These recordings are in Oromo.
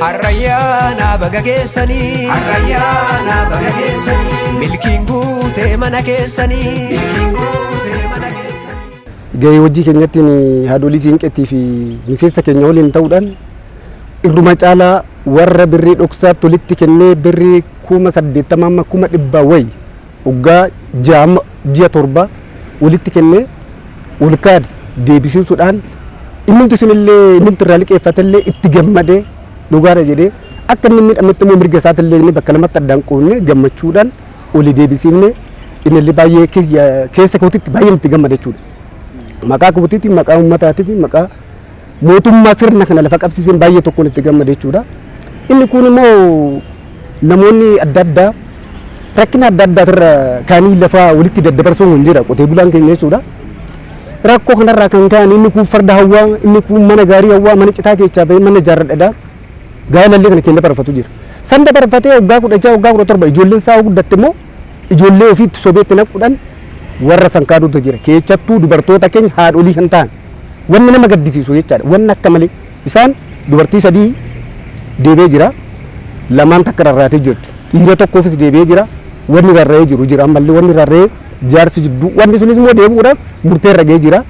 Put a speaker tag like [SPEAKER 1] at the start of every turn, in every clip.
[SPEAKER 1] Harrayyaana baga geessanii. Harrayyaana baga geessanii. Milkiin guutee mana keessanii. Milkiin guutee mana keessanii.
[SPEAKER 2] Gahee hojii keenyattiin haadholii siinqeetii fi miseensa keenya waliin ta'uudhaan irruma caalaa warra birrii dhoksaatti walitti kennee birrii 80,000 amma 100,000 wayi waggaa 6 ji'a 7 walitti kennee ol kaade deebisiisuudhaan, innumti sunillee, innumti irraa liqeeffatellee itti gammadee dhugaadha jedhee, akka inni miidhametti immoo mirga isaatillee inni bakka lamatti addaan qoodnee gammachuudhaan olii deebisiifne. Innillee baay'ee keessa kootitti baay'ee itti gammada jechuudha. Maqaa kootiitiin, maqaa uummataatii fi maqaa mootummaa sirna kana lafa qabsiiseen baay'ee tokkoon itti gammade jechuudha. Inni kun immoo namoonni adda addaa rakkina adda addaatirra kaanii lafa walitti daddabarsuun hin jira qotee bulaan keenya jechuudha. Rakkoo kanarraa kan ka'an inni kun farda hawwaa, inni kun mana gaarii hawwaa, mana citaa keessaa bahee mana ijaarradhadha. Gaa'elallee kana keenya dabarfatu jira. San dabarfatee waggaa 16, waggaa 17 ijoolleen isaa guddatte immoo ijoollee ofiitti sobeetti naquudhaan warra san kaaduutu jira. Keessattuu dubartoota keenya haadholii kan ta'an wanni nama gaddisiisu jechaadha. Wanni akka malee isaan dubartii sadii deebi'ee jira. Lamaan takka rarraatee jirti. Dhiira tokkoofis deebi'ee jira. Wanni rarra'ee jiru jira. Ammallee wanni rarra'ee jaarsi jidduu wanni sunis immoo deebi'uudhaaf murtee irra ga'ee jira.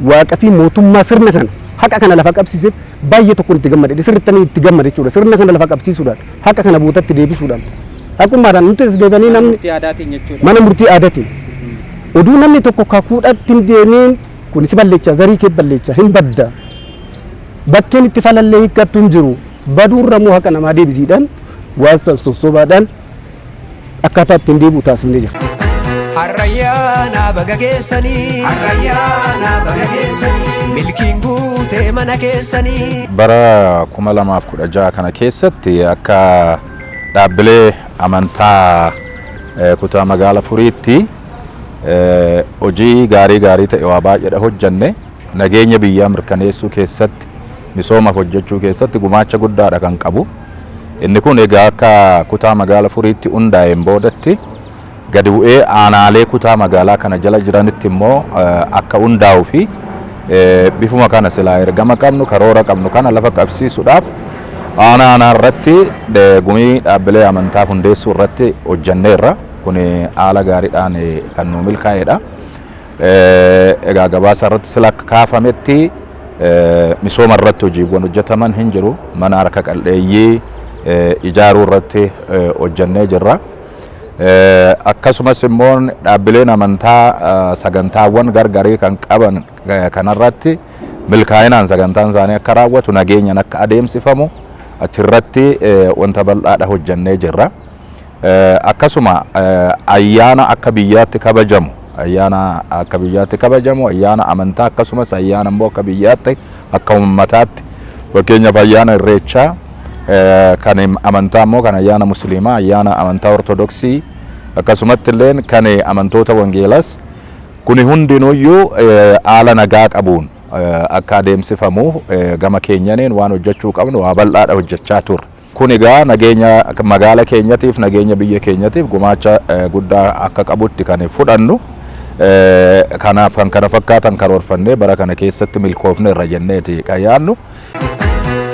[SPEAKER 2] Waaqa fi mootummaa sirna kana haqa kana lafa qabsiiseef baay'ee tokkoon itti gammade. Sirriitti itti gammade jechuudha. Sirna kana lafa qabsiisuudhaan, haqa kana bootatti deebisuudhaan, haqummaadhaan nuti as deebi'anii namni
[SPEAKER 3] Murtii aadaatiin jechuudha.
[SPEAKER 2] Mana murtii aadaatiin oduu namni tokko kakuudhaatti hin deemiin, kun si balleecha, zarii kee balleecha, hin badda, bakkeen itti falallee hiikkattu hin jiru, baduurra immoo haqa namaa deebisiidhaan waan san sossobaadhaan akkaataa ittiin deebi'u taasifnee jira.
[SPEAKER 1] Harrayyaana baga geessanii. Harrayyaana baga geessanii. Milkiin guutee mana keessanii.
[SPEAKER 4] Bara 2016 kana keessatti akka dhaabbilee amantaa kutaa magaala Furiitti hojii gaarii gaarii ta'e waa baay'eedha hojjanne. Nageenya biyyaa mirkaneessuu keessatti, misooma hojjechuu keessatti gumaacha guddaadha kan qabu. Inni kun egaa akka kutaa magaala Furiitti hundaa'een boodatti gadi bu'ee aanaalee kutaa magaalaa kana jala jiranitti immoo akka hundaa'uu fi bifuma kana silaa ergama qabnu, karoora qabnu kana lafa qabsiisuudhaaf aanaa aanaa irratti gumii dhaabbilee amantaa hundeessuu irratti hojjanneerra. Kun haala gaariidhaan kan nu milkaa'edha. Egaa gabaasa irratti sila akka kaafametti misooma irratti hojiiwwan hojjetaman hin jiru. Mana harka qalleeyyii ijaaruu irratti hojjannee jirra. Akkasumas immoo dhaabbileen amantaa sagantaawwan gargarii kan qaban kanarratti milkaa'inaan sagantaan isaanii akka raawwatu, nageenyaan akka adeemsifamu achirratti wanta bal'aadha hojjannee jirra. Akkasuma ayyaana akka biyyaatti kabajamu, ayyaana akka biyyaatti kabajamu, ayyaana amantaa, akkasumas ayyaana immoo akka biyyaatti, akka uummataatti, fakkeenyaaf ayyaana irreechaa kan amantaa immoo kan ayyaana musliimaa, ayyaana amantaa ortodoksii, akkasumatti illee kan amantoota wangeelas, kuni hundinuyyuu haala nagaa qabuun akka adeemsifamu gama keenyaniin waan hojjechuu qabnu waa bal'aadha hojjechaa turre. Kun egaa nageenya magaala keenyatiif, nageenya biyya keenyatiif gumaacha guddaa akka qabutti kan fudhannu. Kanaaf kan kana fakkaatan karoorfannee bara kana keessatti milkoofne irra jenneeti kan yaadnu.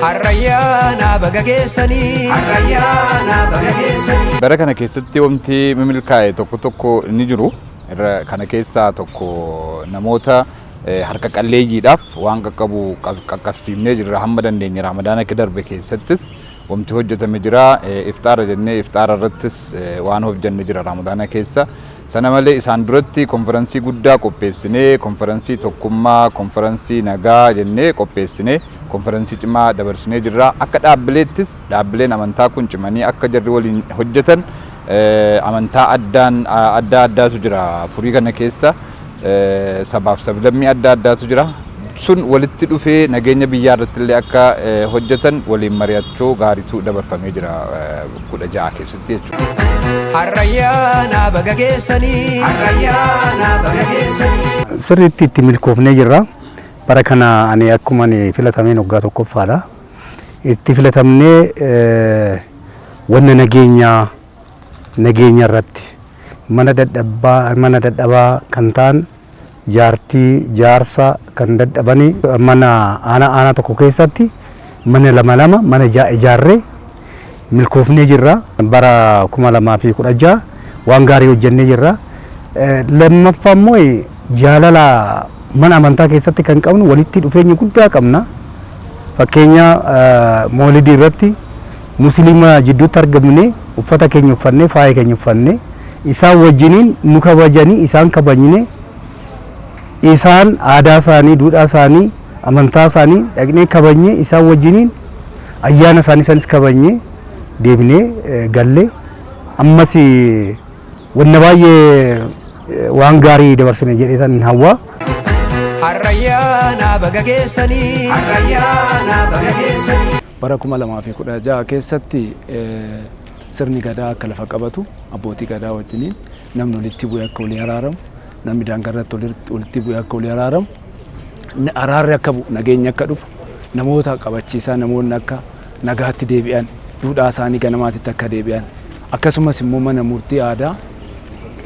[SPEAKER 1] Harrayyaana baga geessanii. Harrayyaana baga geessanii.
[SPEAKER 5] Bara kana keessatti wanti milkaa'e tokko tokko ni jiru. Irra kana keessaa tokko namoota harka qalleeyyiidhaaf waan qaqqabu qaqqabsiifnee jirra hamma dandeenye. Ramadaana akka darbe keessattis wanti hojjetame jira. Ifxaara jennee ifxaara irrattis waan hojjenne jira Ramadaana keessa. Sana malee isaan duratti konferansii guddaa qopheessinee, konferansii tokkummaa, konferansii nagaa jennee qopheessinee, konferansii cimaa dabarsinee jirra. Akka dhaabbileettis dhaabbileen amantaa kun cimanii akka jarri waliin hojjetan, amantaa addaan adda addaatu jira Furii kana keessa, sabaaf sablammii adda addaatu jira. Sun walitti dhufee nageenya biyyaa irratti illee akka hojjetan waliin mari'achuu gaariitu dabarfamee jira 16 keessatti jechuudha.
[SPEAKER 1] Harrayyaana baga geessanii. Harrayyaana baga geessanii.
[SPEAKER 6] Sirriitti itti milkoofnee jirra. Bara kana ani akkuma ani filatameen waggaa tokkoffaadha. Itti filatamnee wanna nageenyaa, nageenya irratti mana dadhabaa, mana dadhabaa kan ta'an, jaartii jaarsa kan dadhabanii mana aanaa aanaa tokko keessatti Mana lama lama mana ja'a ijaarree milkoofnee jirra. Bara 2016 waan gaarii hojjennee jirra. Lammaffaa immoo jaalala mana amantaa keessatti kan qabnu walitti dhufeenya guddaa qabna. Fakkeenya moolidii irratti musliima jidduutti argamne, uffata keenya uffannee, faaya keenya uffannee, isaan wajjiniin nu kabajanii, isaan kabajne, isaan aadaa isaanii, duudhaa isaanii, amantaa isaanii dhaqnee kabajnee, isaan wajjiniin ayyaana isaanii sanis kabajnee deebinee gallee, ammas wanna baay'ee waan gaarii dabarsine jedhee tan hawwaa.
[SPEAKER 1] Harrayyaana baga geessanii. Harrayyaana baga geessanii.
[SPEAKER 3] Bara 2016 keessatti sirni gadaa akka lafa qabatu, abbootii gadaa wajjiniin namni walitti bu'ee akka walii araaramu, namni daangarratti walitti bu'ee akka walii araaramu, araarri akka bu'u, nageenyi akka dhufu, namoota qabachiisaa, namoonni akka nagaatti deebi'an, duudhaa isaanii ganamaatitti akka deebi'an, akkasumas immoo mana murtii aadaa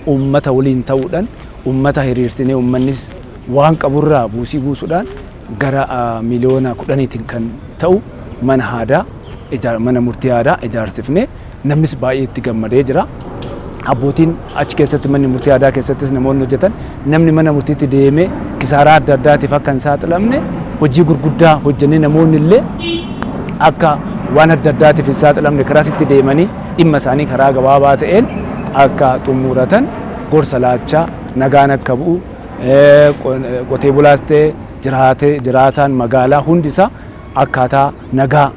[SPEAKER 3] uummata waliin ta'uudhaan uummata hiriirsinee, uummannis waan qaburraa buusii buusuudhaan gara miliyoona 10tiin kan ta'u mana aadaa, mana murtii aadaa ijaarsifnee, namnis baay'ee itti gammadee jira. Abbootiin achi keessatti, manni murtii aadaa keessattis namoonni hojjetan, namni mana murtiitti deemee kisaaraa adda addaatiif akka hin saaxilamne hojii gurguddaa hojjennee, namoonni illee akka waan adda addaatiif hin saaxilamne, karaa sitti deemanii dhimma isaanii karaa gabaabaa ta'een akka xumuratan gorsa laachaa, nagaan akka bu'u, qotee bulaas ta'e jiraatee jiraataan magaalaa hundisaa akkaataa nagaa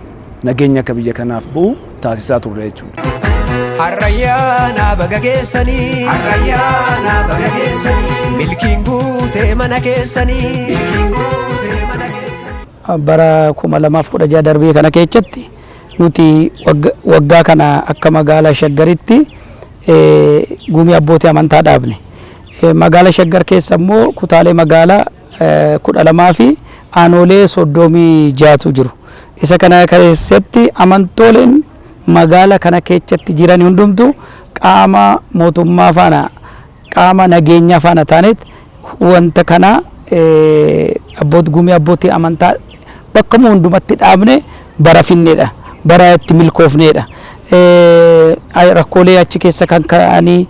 [SPEAKER 3] nageenya akka biyya kanaaf bu'u taasisaa turre jechuudha.
[SPEAKER 1] Harrayyaana baga geessanii. Harrayyaana baga geessanii. Milkiin guutee mana keessanii. Milkiin guutee mana keessanii.
[SPEAKER 7] Bara 2016 darbee kana keessatti nuti waggaa kana akka magaalaa Shaggaritti gumii abbootii amantaa dhaabne. Magaalaa Shaggar keessa immoo kutaalee magaalaa 12 fi aanoolee 36tu jiru. Isa kana keessatti amantooleen magaala kana keessatti jiran hundumtu qaama mootummaa faana, qaama nageenyaa faana taaneet wanta kana gumii abbootii amantaa bakkuma hundumatti dhaabne bara finneedha. Bara itti milkoofneedha. Rakkoolee achi keessa kan ka'anii,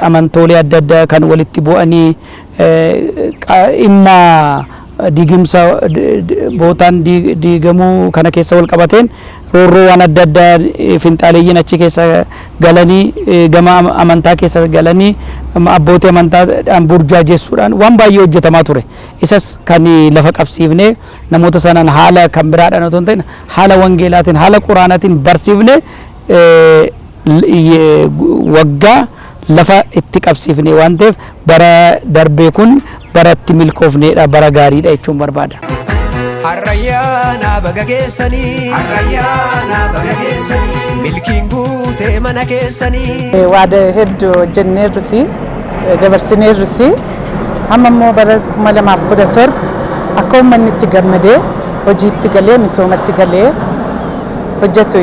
[SPEAKER 7] amantoolee adda addaa kan walitti bu'anii, dhimma diigumsa bootaan diigamuu kana keessa wal qabateen roorroo waan adda addaa, finxaaleeyyiin achi keessa galanii, gama amantaa keessa galanii abbootii amantaadhaan burjaajessuudhaan waan baay'ee hojjetamaa ture. Isas kan lafa qabsiifnee, namoota sanaan haala kan biraadhaan otoo hin ta'in haala wangeelaatiin, haala quraanaatiin barsiifnee, waggaa lafa itti qabsiifne waan ta'eef, bara darbee kun bara itti milkoofneedha, bara gaariidha jechuun barbaada.
[SPEAKER 1] Harrayyaana baga geessanii. Harrayyaana baga geessanii. Milkiin guutee mana keessanii.
[SPEAKER 8] Waada hedduu hojjenneerrusi, dabarsineerrusi. Amma immoo bara 2017 akka uummanni itti gammadee hojiitti galee, misoomatti galee hojjetu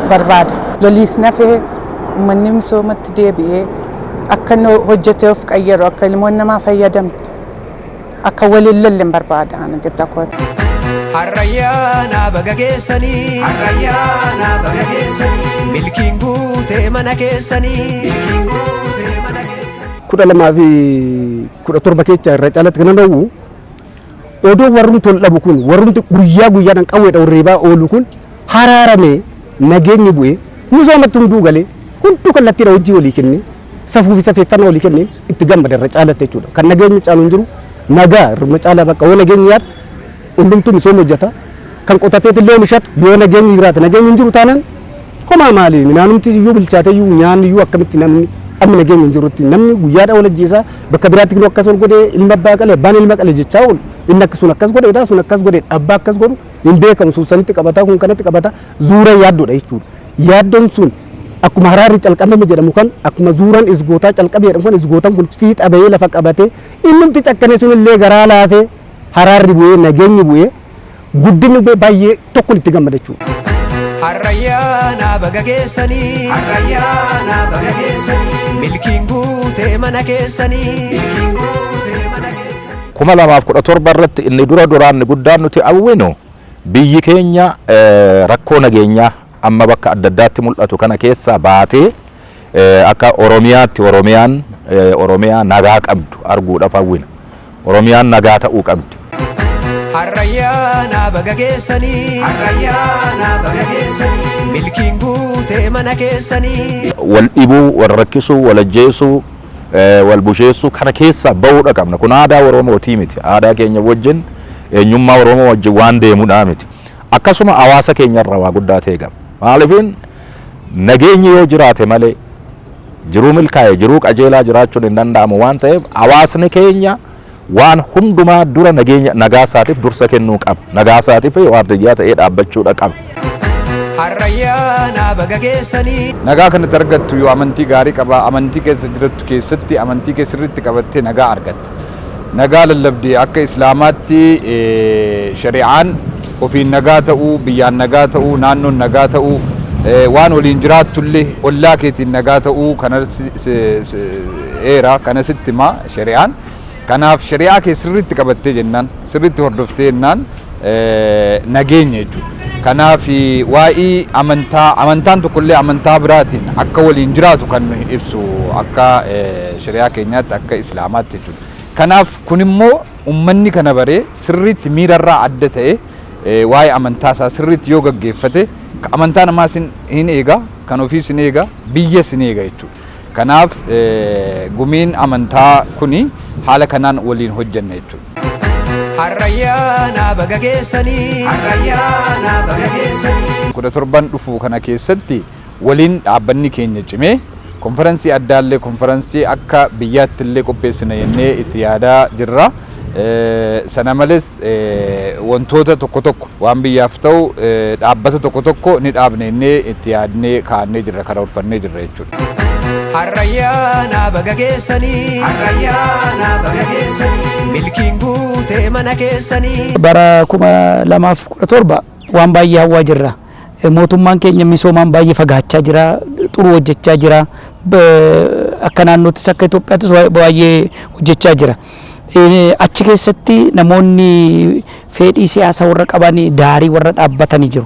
[SPEAKER 8] barbaada. Loliis nafee uummanni misoomatti deebi'ee akka inni hojjetee of qayyaru, akka ilmoon namaa fayyadamtu, akka waliin lolle hin barbaada ani gitta kooti.
[SPEAKER 1] Harrayyaana baga geessanii. Harrayyaana baga geessanii. Milkiin guutee mana keessanii. Milkiin guutee mana keessanii.
[SPEAKER 2] 2017 keessa irra caalatti kan dhowwu odoo warrumti ol dhabu kun, warrumti guyyaa guyyaadhaan qawweedha reebaa oolu kun haraarame, nageenyi bu'ee, misoomatti hunduu galee, hunduu kallattiidha hojii walii kennee, safuu fi safeeffannaa walii kennee itti gammada irra caalatti jechuudha. Kan nageenyi caalu hin jiru, nagaa irra caalaa. Bakka yoo nageenyi yaadu hundumtuu misooma hojjeta. Kan qotateet illee oomishatu yoo nageenyi jiraate. Nageenyi hin jiru taanaan homaa maali? Midhaanumti iyyuu bilchaate iyyuu, nyaanni iyyuu akkamitti namni amma nageenyi hin jirutti namni guyyaadha wal ajjeesaa, bakka biraatti kinoo akkas ol godhee, ilma abbaa qale, abbaan ilma qale jechaa oolu. Inni akka sun akkas godheedha, sun akkas godhe, abbaa akkas godhu hin beekamu, sun sanitti qabata, kun kanatti qabata, zuura yaaddoodha jechuudha. Yaaddoon sun akkuma haraarri calqabame jedhamu kan, akkuma zuuran isgootaa calqabe jedhamu kan, isgootaan kun fiixa bahee lafa qabatee, innumti cakkane sun illee garaa laafee, haraarri bu'ee, nageenyi bu'ee, guddinni bu'ee, baay'ee tokko itti gammada jechuudha.
[SPEAKER 1] Harrayyaana baga geessanii. Harrayyaana baga geessanii. Milkiin guutee mana keessanii. Milkiin guutee mana keessanii.
[SPEAKER 4] 2017 irratti inni dura duraan guddaan nuti hawwinu Biyyi keenya rakkoo nageenyaa amma bakka adda addaatti mul'atu kana keessaa baatee akka Oromiyaatti Oromiyaan Oromiyaa nagaa qabdu arguudhaaf hawwina. Oromiyaan nagaa ta'uu qabdi.
[SPEAKER 1] Harrayyaana baga geessanii. Harrayyaana baga geessanii. Milkiin guutee mana keessanii.
[SPEAKER 4] Wal dhibuu, wal rakkisuu, wal ajjeesuu, wal busheessuu kana keessaa bahuudha qabna. Kun aadaa Oromootii miti. Aadaa keenya wajjin, eenyummaa Oromoo wajjin waan deemudha miti. Akkasuma hawaasa keenya irraa waa guddaa ta'e qaba. Maaliifin nageenyi yoo jiraate malee jiruu milkaa'e, jiruu qajeelaa jiraachuun hin danda'amu waan ta'eef, hawaasni keenya waan hundumaa dura nageenya, nagaa isaatiif dursa kennuu qaba. Nagaa isaatiif waardiyyaa ta'ee dhaabbachuudha qaba.
[SPEAKER 1] Harrayyaana baga geessanii.
[SPEAKER 5] Nagaa kanatti argattu yoo amantii gaarii qaba, amantii keessa jirattu keessatti amantii kee sirriitti qabattee nagaa argatta. Nagaa lallabdee akka Islaamaatti shari'aan ofiin nagaa ta'uu, biyyaan nagaa ta'uu, naannoon nagaa ta'uu, waan waliin jiraattullee ollaa keetiin nagaa ta'uu kana eera, kana sitti hima shari'aan. Kanaaf shari'aa kee sirriitti qabattee jennaan, sirriitti hordoftee jennaan, nageenya jechuudha. Kanaaf waa'ee amantaa, amantaan tokkollee amantaa biraatiin akka waliin jiraatu kan nu ibsu akka shari'aa keenyaatti, akka Islaamaatti jechuudha. Kanaaf kun immoo ummanni kana baree sirriitti miirarraa adda ta'e waa'ee amantaa isaa sirriitti yoo gaggeeffate, amantaa namaas hin eega, kan ofiis hin eega, biyyas hin eega jechuudha. Kanaaf gumiin amantaa kuni haala kanaan waliin hojjenna jechuudha.
[SPEAKER 1] Harrayyaana baga geessanii. Harrayyaana baga geessanii.
[SPEAKER 5] 17n dhufu kana keessatti waliin dhaabbanni keenya cimee konferansii addaallee, konferansii akka biyyaatti illee qopheessina jennee itti yaadaa jirra. Sana malees wantoota tokko tokko waan biyyaaf ta'u dhaabbata tokko tokko ni dhaabne jennee itti yaadnee kaa'annee jirra, karoorfannee jirra jechuudha.
[SPEAKER 1] Harrayyaana baga geessanii. Harrayyaana baga geessanii. Milkiin guutee mana keessanii.
[SPEAKER 7] Bara 2017 waan baay'ee hawwaa jirra. Mootummaan keenya misoomaan baay'ee fagaachaa jira, xuruu hojjechaa jira. Akka naannoottis akka Itoophiyaattis baay'ee hojjechaa jira. Achi keessatti namoonni fedhii siyaasaa warra qaban daarii warra dhaabbatanii jiru.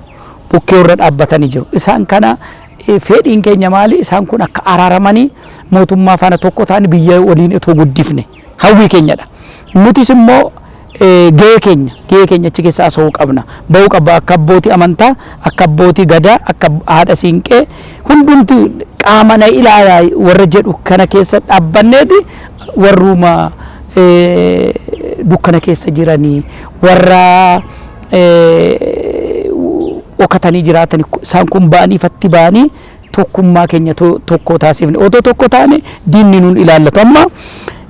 [SPEAKER 7] Bukkee warra dhaabbatanii jiru. Isaan kana fedhiin keenya maali? Isaan kun akka araaramanii mootummaa faana tokko ta'anii biyya waliin itoo guddifne hawwii keenyadha. Nutis immoo gahee keenya achi keessa asoo'uu qabna. Bahuu qaba akka abbootii amantaa, akka abbootii gadaa, akka haadha siinqee, hundumti qaama na ilaalaa warra jedhu kana keessa dhaabbanneeti warruma dukkana keessa jiranii, warra dhokatanii jiraatan, isaan kun ba'anii ifatti ba'anii tokkummaa keenya tokko taasifne. Otoo tokko taane diinni nun ilaallatu. Amma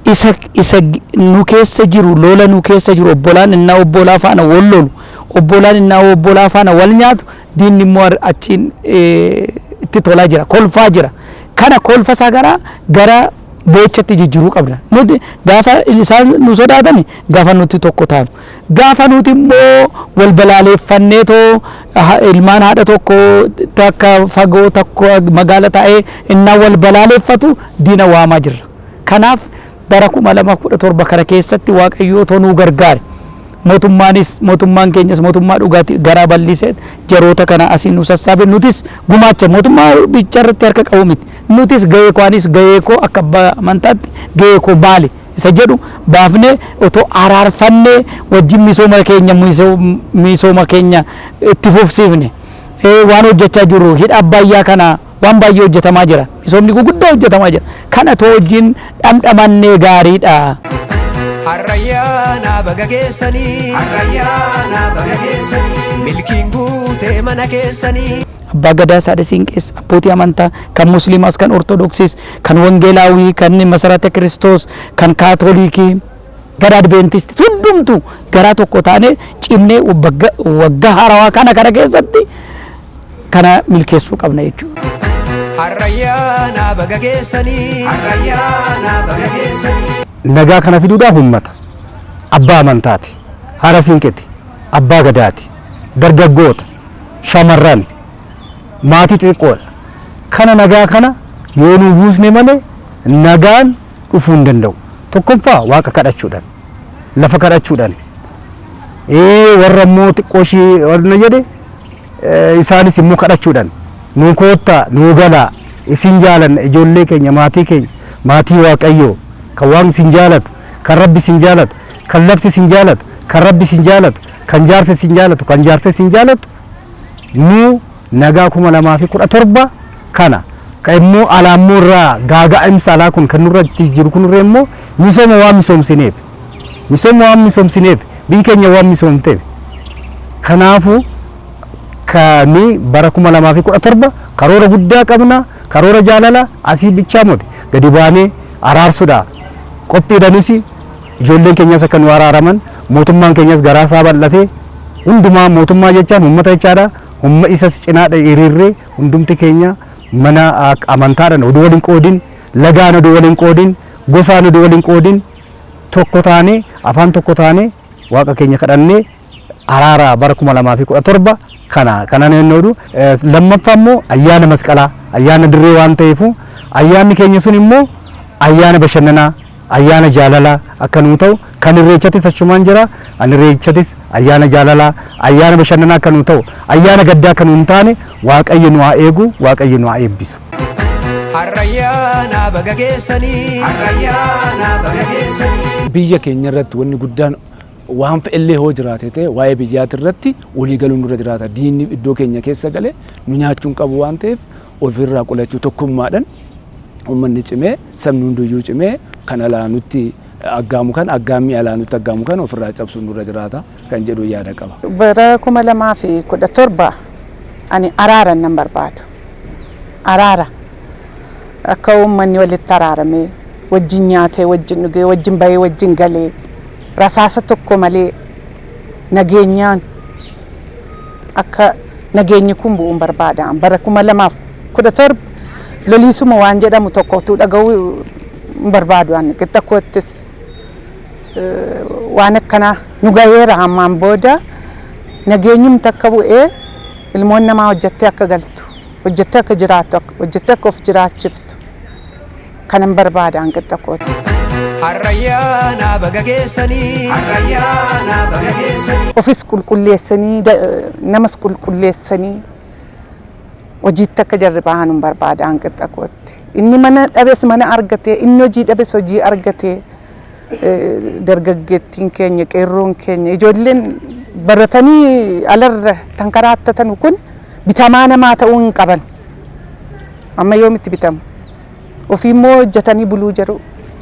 [SPEAKER 7] isa nu keessa jiru, lola nu keessa jiru, obbolaan innaa obbolaa faana wal lolu, obbolaan innaa obbolaa faana wal nyaatu, diinni immoo achiin itti tolaa jira, kolfaa jira. Kana kolfa isaa gara boochatti jijjiiruu qabna. Nuti gaafa isaan nu sodaatani gaafa nuti tokko taanu, gaafa nuti immoo wal balaaleeffanneetoo ilmaan haadha tokko takka fagoo tokko magaala taa'ee innaa wal balaaleeffatu diina waamaa jirra. Kanaaf bara 2017 kana keessatti Waaqayyoo otoo nuu gargaare, mootummaanis, mootummaan keenyas mootummaa dhugaatii garaa bal'isee jaroota kana asiin nu sassaabe, nutis gumaacha mootummaa bicha irratti harka qabu miti, nutis gahee koo, anis gahee koo akka abbaa amantaatti gahee koo maali isa jedhu baafnee otoo araarfannee wajjin misooma keenya itti fufsiifne, waan hojjechaa jirru, hidha Abbayyaa kana, waan baay'ee hojjetamaa jira, misoomni guguddaa hojjetamaa jira, kana otoo wajjin dhamdhamannee gaariidha.
[SPEAKER 1] Harrayyaana baga geessanii. Harrayyaana baga geessanii. Milkiin guutee mana keessanii.
[SPEAKER 7] Abbaa Gadaa, Haadha Siinqees, abbootii amantaa kan Musliimaas, kan Ortodoksiis, kan Wangeelaawii, kan Masarata Kiristoos, kan Kaatolikii, gara Adventistii, hundumtu garaa tokko taane cimnee waggaa haarawaa kana keessatti kana milkeessuu qabna jechuudha.
[SPEAKER 1] Harrayyaana baga geessanii. Harrayyaana baga geessanii.
[SPEAKER 6] Nagaa kana fiduudhaaf uummata, abbaa amantaati, haadha siinqeeti, abbaa gadaati, dargaggoota, shamarran, maatii xixiqqoodha. Kana nagaa kana yoo nu buusne malee nagaan dhufuu hin danda'u. Tokkoffaa Waaqa kadhachuudhaan, lafa kadhachuudhaan, Warra immoo xiqqoo ishii warra jedhe isaanis immoo kadhachuudhaan nu koottaa, nu galaa, isin jaalanna, ijoollee keenya, maatii keenya, maatii Waaqayyoo kan waan isin jaalatu, kan Rabbi isin jaalatu, kan lafti isin jaalatu, kan Rabbi isin jaalatu, kan jaarsi isin jaalatu, kan jaarsi isin jaalatu, nu nagaa 2017 kana kan immoo alaammoo irraa gaaga'imsa alaa kun kan nurratti jiru kun irra immoo misooma waan misoomsineef, misooma waan misoomsineef, biyyi keenya waan misoomteef, kanaafuu kani bara 2017 karoora guddaa qabna. Karoora jaalala asii bichaa moti, gadi baanee araarsuudha qophiidhanis, ijoolleen keenyas akka nu araaraman, mootummaan keenyas garaa isaa bal'atee hundumaa, mootummaa jechaan uummata jechaadha, humna isas cinaadha hiriirree hundumti keenya mana amantaadhaan oduu waliin qoodin, lagaan oduu waliin qoodin, gosaan oduu waliin qoodin, tokko taanee, afaan tokko taanee, waaqa keenya kadhannee araara bara 2017 kana kana inni oduu. Lammaffaa immoo ayyaana masqalaa, ayyaana dirree waan ta'eefu, ayyaanni keenya sun immoo ayyaana bashannanaa, ayyaana jaalalaa akka nuu ta'u, kan irreechatis achumaan jira, kan irreechatis ayyaana jaalalaa, ayyaana bashannanaa akka nuu ta'u, ayyaana gaddaa akka nuu hin taane, Waaqayyo nu haa eegu, Waaqayyo nu haa eebbisu.
[SPEAKER 1] Harayyaana baga geessanii. Harayyaana baga geessanii.
[SPEAKER 3] Biyya keenya irratti wanni guddaan waan fe'ellee hoo jiraate ta'e, waa'ee biyyaati irratti walii galuun nurra jiraata. Diinni iddoo keenya keessa galee nu nyaachuun qabu waan ta'eef, ofirraa qolachuu, tokkummaadhaan uummanni cimee, sabni hundiyyuu cimee, kan alaa nutti aggaamu kan aggaammii alaa nutti aggaamu kan ofirraa cabsuun nurra jiraata kan jedhu yaada qaba.
[SPEAKER 8] Bara 2017 ani araara nan barbaadu. Araara. Akka uummanni walitti araaramee wajjin nyaatee, wajjin dhugee, wajjin bahee, wajjin galee, rasaasa tokko malee nageenyaan akka nageenyi kun bu'uun barbaada. Bara 2017 loliisuma waan jedhamu tokko utuu dhaga'uu hin barbaadu ani qixa koottis waan akkanaa nu gaheera. Ammaan booda nageenyumti akka bu'ee ilmoon namaa hojjettee akka galtu, hojjettee akka jiraattu, hojjettee akka of jiraachiftu kanan barbaada qixa kootti.
[SPEAKER 1] Harayyaana baga geessanii. Harayyaana baga geessanii.
[SPEAKER 8] Ofis qulqulleessanii, namas qulqulleessanii hojiitti akka jarri bahan hin barbaada qixa kootti. Inni mana dhabes mana argatee, inni hojii dhabes hojii argatee, dargaggeettiin keenya, qeerroon keenya, ijoolleen baratanii alarra tankaraattatan kun bitamaa namaa ta'uu hin qaban. Amma yoomitti bitamu? Ofii immoo hojjetanii buluu jedhu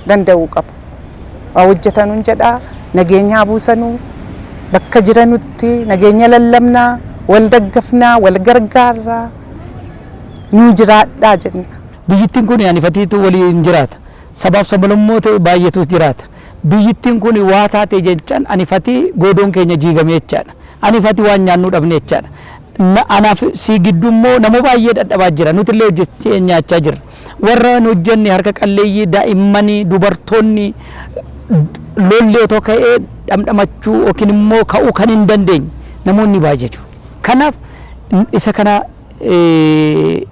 [SPEAKER 8] danda'uu qabu. Waa hojjetanuun jedhaa, nageenya buusanuu, bakka jiranutti nageenya lallabnaa, wal daggafnaa, wal gargaarraa, nuu jiraadhaa jenna.
[SPEAKER 7] Biyyittiin kun anifatiitu waliin jiraata. Sabaaf sablammoota baay'eetu jiraata. Biyyittiin kun waa taate jechaan anifatii goodoon keenya jiigame jechaadha. Anifati waan nyaannu dhabne jechaadha. Anaaf si gidduu immoo nama baay'ee dadhabaa jira. Nuti illee hojjechee nyaachaa jirra. Warra hin hojjenne, harka qalleeyyii, daa'immanii, dubartoonni, lolli otoo ka'ee dhamdhamachuu yookiin immoo ka'uu kan hin dandeenye namoonni baay'atu. Kanaaf isa kana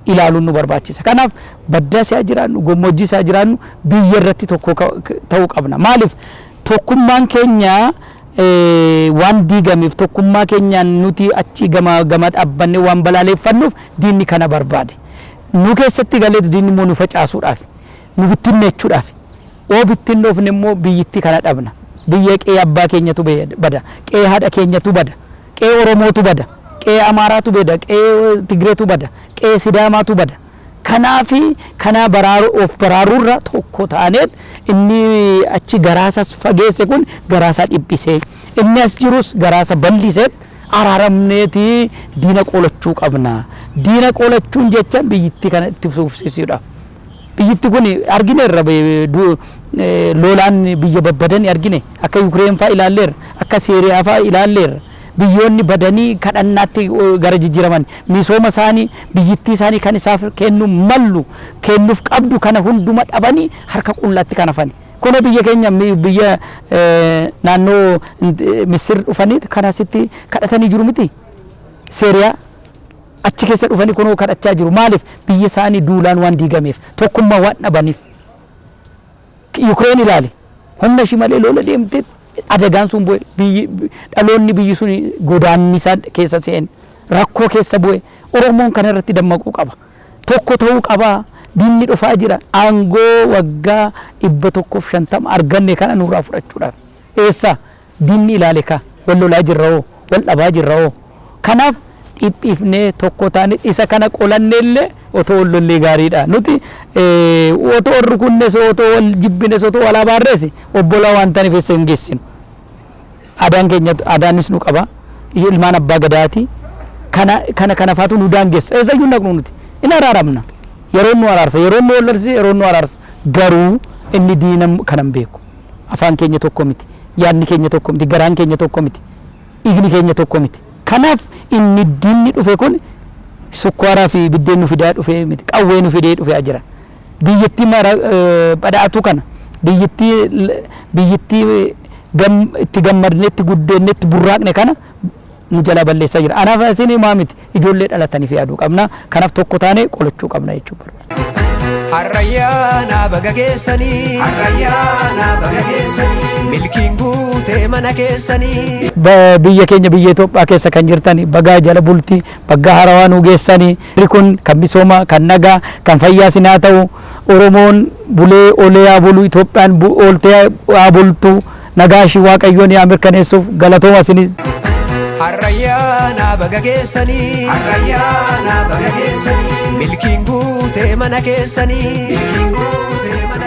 [SPEAKER 7] ilaaluun nu barbaachisa. Kanaaf baddaa isaa jiraannu, gammoojjii isaa jiraannu, biyya irratti tokko ta'uu qabna. Maaliif tokkummaan keenya waan diigameef, tokkummaa keenyaan nuti achi gama gama dhaabbanne waan balaaleffannuuf diinni kana barbaade. Nu keessatti galee diinni immoo nu facaasuudhaaf, nu bittinneechuudhaaf. Oo bittinnoofne immoo biyyittii kana dhabna. Biyya qe'ee abbaa keenyatu bada, qe'ee haadha keenyatu bada, qe'ee Oromootu bada, qe'ee Amaaraatu bada, qe'ee Tigreetu bada, qe'ee Sidaamaatu bada. Kanaafi kana baraaru, of baraaruurra tokko taaneet, inni achi garaasas fageesse kun garaasaa dhiphisee, inni as jirus garaasa bal'iseet, araaramneeti diina qolachuu qabna. Diina qolachuun jecha biyyittii kana itti fufsiisuudha. Biyyittii kun argineerra, lolaan biyya babbadan argine, akka Yukireen fa'aa ilaalleerra, akka Seeriyaa fa'aa ilaalleerra. Biyyoonni badanii kadhannaatti gara jijjiiraman, misooma isaanii, biyyittii isaanii kan isaaf kennu mallu, kennuuf qabdu kana hunduma dhabanii harka qullaatti kan hafani. Kun biyya keenya, biyya naannoo Misir dhufanii kan asitti kadhatanii jiru miti. Seeriyaa achi keessa dhufanii kunoo kadhachaa jiru. Maaliif? Biyya isaanii duulaan waan diigameef, tokkummaa waan dhabaniif. Yukireen ilaali. Humna ishii malee lola deemtee Adagaan sun bu'e, biyyi dhaloonni biyyi sun godaannisa keessa seen rakkoo keessa bu'e. Oromoon kana irratti dammaquu qaba. Tokko ta'uu qaba. Diinni dhufaa jira. Aangoo waggaa 150 arganne kana nurraa fudhachuudhaaf. Eessa? Diinni ilaale ka wal lolaa jirra hoo, wal dhabaa jirra hoo. Kanaaf dhiphiifnee tokko taane isa kana qolanne illee otoo wal lollee gaariidha. Nuti otoo wal rukunnes, otoo wal jibbines, otoo wal abaarres obbolaa waan ta'aniif eessa hin geessinu. Aadaan keenya aadaanis nu qaba. Ilmaan abbaa gadaati. Kana kana kanafaatu nu daangessa. Eessayyuu hin dhaqnu nuti. In araaramna. Yeroon nu araarsa. Yeroon nu wal yeroon nu araarsa. Garuu inni diina kana hin beeku. Afaan keenya tokko miti. Yaadni keenya tokko miti. Garaan keenya tokko miti. Dhiigni keenya tokko miti. Kanaaf inni diinni dhufe kun sukkaaraa fi biddeen nu fidaa dhufee miti. Qawwee nu fidee dhufee jira. Biyyattii mara badhaatu kana biyyattii itti gammadne, itti guddenne, itti burraaqne kana nu jalaa balleessaa jira. Anaaf isin himaa miti, ijoollee dhalataniif yaaduu qabna. Kanaaf tokko taane qolachuu qabna jechuudha.
[SPEAKER 1] Harayyaana baga geessanii. Harayyaana baga geessanii. Milkiin guutee mana keessanii.
[SPEAKER 7] Biyya keenya biyya Itoophiyaa keessa kan jirtan bagaa jala bultii baggaa harawaa nu geessanii. Kun kan misoomaa, kan nagaa, kan fayyaa sin haa ta'u. Oromoon bulee olee haa bulu, Itoophiyaan ooltee haa bultu. Nagaa ishii Waaqayyoon yaa mirkaneessuuf galatooma isinis.
[SPEAKER 1] Harayyaana baga geessanii. Harayyaana baga geessanii. Milkiin guutee mana keessanii. Milkiin guutee mana